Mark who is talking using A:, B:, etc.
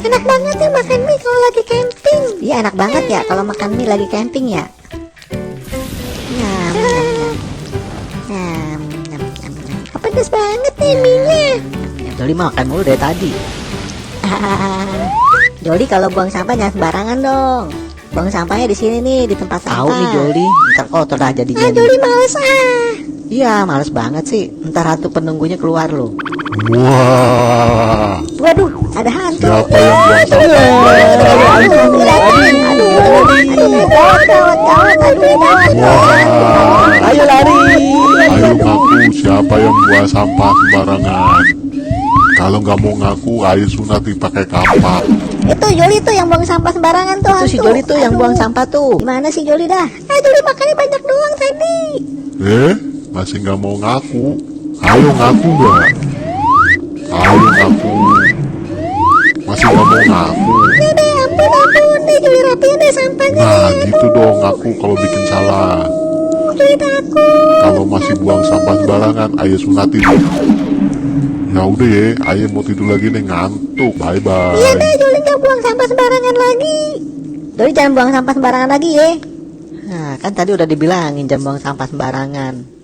A: Enak banget ya makan mie kalau lagi camping. Iya enak banget ya kalau makan mie lagi camping ya. Nyam nyam nyam. Nyam nyam nyam nyam. Pedas banget nih mie-nya.
B: Joli makan mulu dari tadi.
A: Joli kalau buang sampah jangan sembarangan dong. Buang sampahnya di sini nih, di tempat sampah.
B: Tahu nih Joli, ntar kotor dah jadinya.
A: Joli males
B: Iya, males banget sih. Ntar hantu penunggunya keluar loh.
C: Wah,
A: Waduh, ada hantu.
C: siapa yang buang sampah?
B: Ayo lari.
C: Ayo ngaku siapa yang buang sampah sembarangan. Kalau nggak mau ngaku, ayo sunat dipakai kampak.
A: Itu Joli tuh yang buang sampah sembarangan tuh.
B: Itu si Joli tuh yang buang sampah tuh.
A: Gimana sih Joli dah? Joli makannya banyak doang tadi.
C: Masih nggak mau ngaku? Ayo ngaku nggak? Ayo ngaku. Masih nggak mau ngaku?
A: Ya deh, ampun deh Joli, rapiin deh sampahnya.
C: Nah gitu dong ngaku kalau bikin salah.
A: Joli takut.
C: Kalau masih buang sampah sembarangan, ayo sunatin. Ya udah ya, ayo mau tidur lagi nih, ngantuk. Bye bye.
A: Iya deh, Joli nggak buang sampah sembarangan lagi. Joli jangan buang sampah sembarangan lagi ya.
B: Nah, kan tadi udah dibilangin jangan buang sampah sembarangan.